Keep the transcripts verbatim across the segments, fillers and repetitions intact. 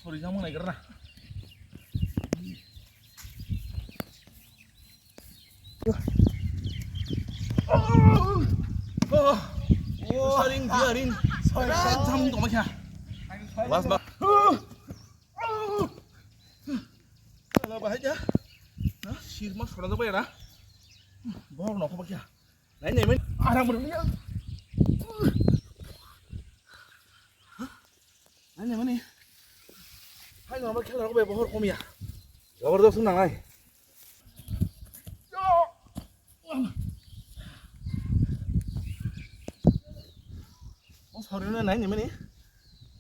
Sorry, jang manai karna. Oh, oh, oh, ring, dia ring. Sorry, jang tong ma kya. Bas, bas. Ala bahai ya. Na, sirma sora da bayara. Bor no khabar kya. Nai nai men. Aram ro ya. Nai nai mani. Hai no, khela rok be bohor komya. Jabardast nang nai. O sorry no nai nai mani.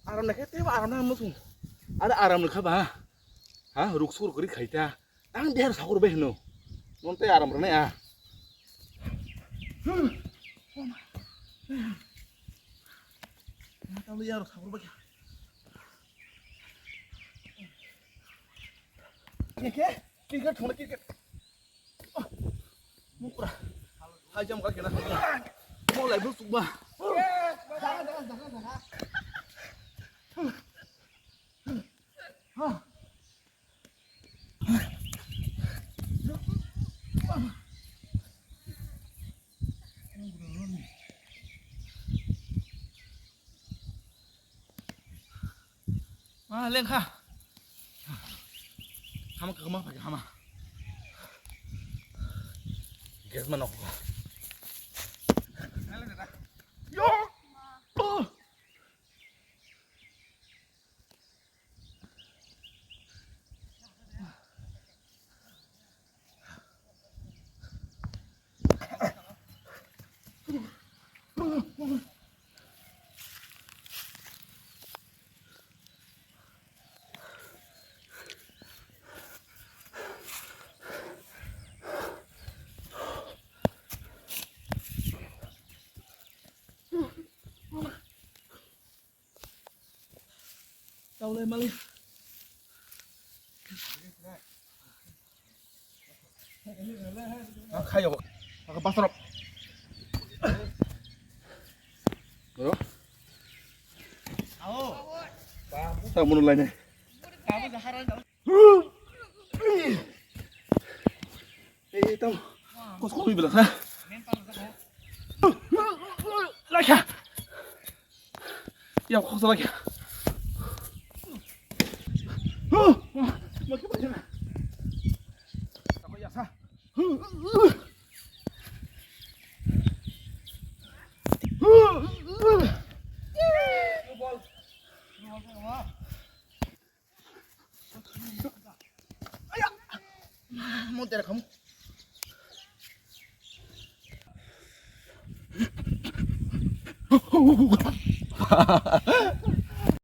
Aram na khe tebo aram na musung. Ada aram kha ba. Ha, ruk sur kori khaita. Ang der sakur be hino. Non te aram rane a. Tahu ya sakur be. Ke ke? Cricket thona cricket. Mukra. Hai jam ka kena. Mo lai bu sukba. Ma lengkha. Hama kama pakai hama. Gas manok. Yo. Oh. Taulai mali. Khayo. Aka basrok. Bro. Ao. Tak munu lainai. Babu jahara. Eh, tam. Kos komi bila sa. Lakha. Ya, kos lakha. Maki ba jana. Apa ya sa? Aya! Mo tera kamu.